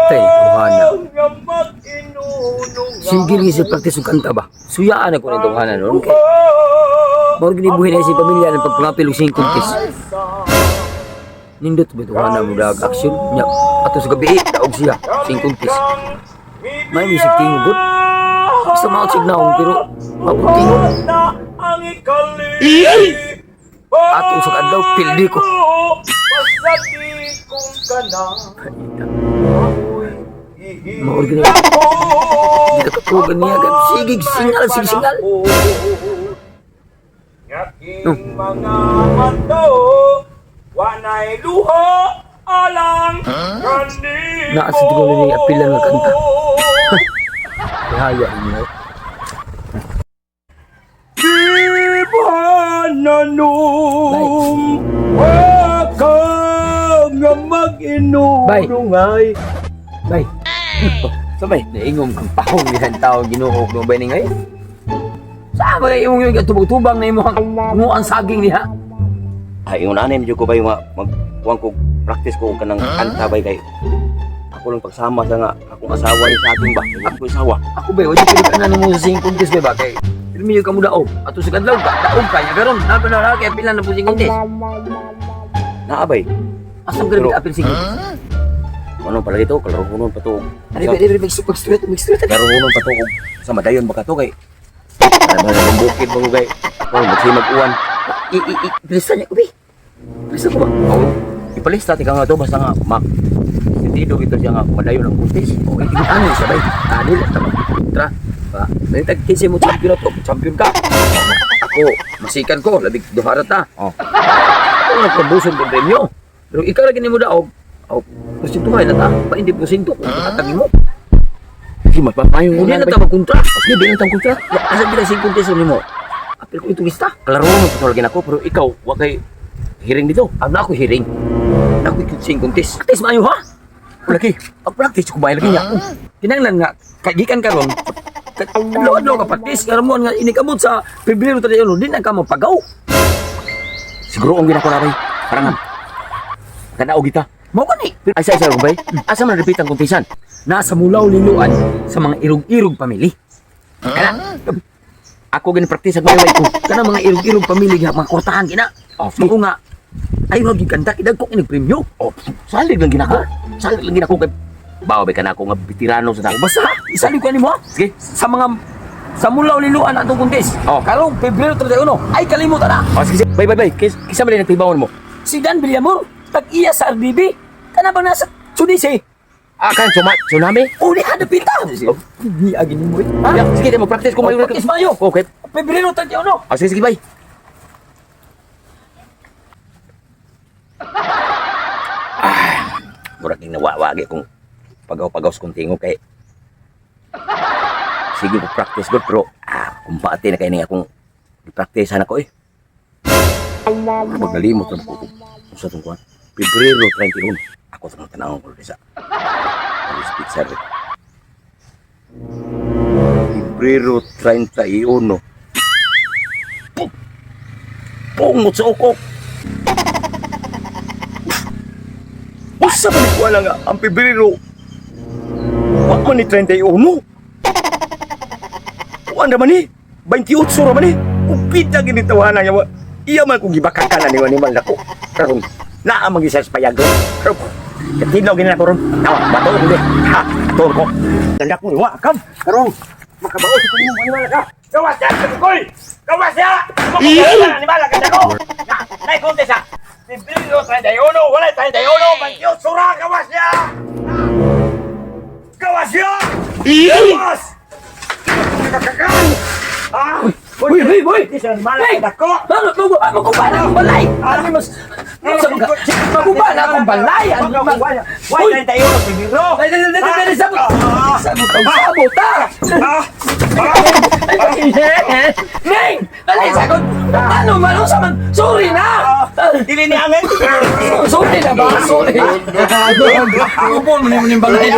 Tay, tawhana. Sige lang sa practice og kanta ba? Suyaan ako ng tawhana noon kay mao gini buhi na si pamilya ng pagpangapil og singkuntis. Nindot ba tawhana mo dag action nya ato sa gabi daog siya singkuntis. May music tingog gud. Basta maot sig naong pero mabot tingog. Ato sa kadlaw pildi ko. Mao gini. Di ka katugan niya gan sige singal sige singal. Ngaking mga mato, wanay luha alang kanimo. Naa sa tingog ni apilan nga kanta. Ihaya niya. Di ba nanum ka nga mag-inunungay? Bay. Sabay, naingong kang pahong bisan tao Ginoo ko bay ni ngay. Sa ba imong yung tubag-tubang na imong mo ang saging niya? Ay, yung nanay, medyo ko ba yung mag, kuwan ko, practice ko kanang kanta bay kay ako lang pagsama sa nga akong asawa ni sa akin ba? Ako asawa. Ako bay, wala ko kanan mo sa sing contest bay ba kay pirmi ka mo daog. Ato sa kadlaw ka, daog ka nya karon na pa na kay pila na po sing contest. Naabay. Asa ka rin apil sing contest? Ano pala dito? Kalaruhunon pa to. Ari bay, ari bay, mag-straight, mag-straight. Kalaruhunon pa to. Sa madayon baka to kay. Ano ba ng bukid mo kay? Kung magsimag uwan. I i i bilisan niya ko bay. Bilisan ko ba? Oo. Ipalista tika nga to basta nga mak. Sentido ito siya nga madayon ang kuntis. Okay, tingnan ano siya bay. Ani lang tama. Tra. Ba, tag kinsa mo champion na to, champion ka. Ako, masikan ko, labig duha ra ta. Oh. Ako nga promotion ko premyo. Pero ikaw lagi nimo daog. Oh, porsintuhay na ta. Pa hindi porsinto kung hatag mo. Sige, magpapayo Hindi na ta magkontra. Sige, di na ta magkontra. Asa gila sing contest nimo? Apil ko itong lista. Kalaruhunon pa to lagi nako pero ikaw wa kay hiring dito. Ano ako hiring? Ako sing contest. Contest maayo ha? Lagi, pag-practice ko ba lagi niya. Kinanglan nga kagikan karon. Adlaw-adlaw ka practice karon mo nga inikamot sa Pebrero 31 din ang ka mapagaw. Siguro ang ginako na bay. Parang nga. Kanaog kita. Mao gani. Ay, sa isa bay. Asa man repeat ang kuntisan? Nasa mulaw liluan sa mga irog-irog pamili. Kana Ako gani practice ag mayway ko. kana mga irog-irog pamili nga mga kortahan kina. Oh, Mao nga ay wag gikanta kidag ko inig premyo. Oh, salig lang ginako. Salig lang ginako kay bawo bay kanako nga veterano sa tao. Basta isalig ko nimo ha. Sige. Sa mga sa mulaw liluan atong kuntis. Oh. Karong Pebrero 31 ay kalimutan na. Oh, sige, sige. Bay, bay, bay. Kisa man nagtibawon mo. Si Dan Villamor tag-iya sa RDB. Kana bang nasa Tunisia? Ah, kan tsunami. Uli hadapita. Hindi agin mo eh. Ha? Ya, sige, di mo practice ko Oh, mayo. practice mayo. Okay. Pebrero 31. Oh, sige, sige, bay. Ah, murag ning nawawagi kung pagaw-pagaw sa kong tingog kay sige ko practice good pero kumpate na kay ning akong i-practice ako eh. Magalimot lang ko kung sa tong kuan. Pebrero 31. Ako tong tanawon ko sa Speak sir. Pebrero 31. Pungot sa ukok. Usa man ko nga ang Pebrero. Wa man ni 31. Kuan ra man ni 28 ra man ni. Kupita gini tawanan niya. Iya man kung gibakakan na ni animal nako. Karon naa man gyud sa payag. Karon katinaw gini na ko ron. Tawa bato ko di. Ha, ato ko. Ganda ko wa kam. Karon makabao sa kung animal ka. Gawas siya, koy! Gawas siya! Iya! Animal ka dako! Na, nay konti sa. Pebrero 31, wala 31, 28 ra gawas siya! Gawas siya! Gawas! Kakakan! Ah! Uy, uy, uy! Di sa animal Hey! ka dako! Ano to? Maguba na akong balay! Ano mas... Maguba na akong balay! Ano ba? Why 31 Pebrero? Ay, dali, dali, dali, sabot! Sabot, sabot, ah! Ah! Ay, Neng! Dali, sagot! Ano man, unsa man? Sorry na! Dili ni angin. Sorry na ba? Sorry! Gupon mo ni mo ni balay.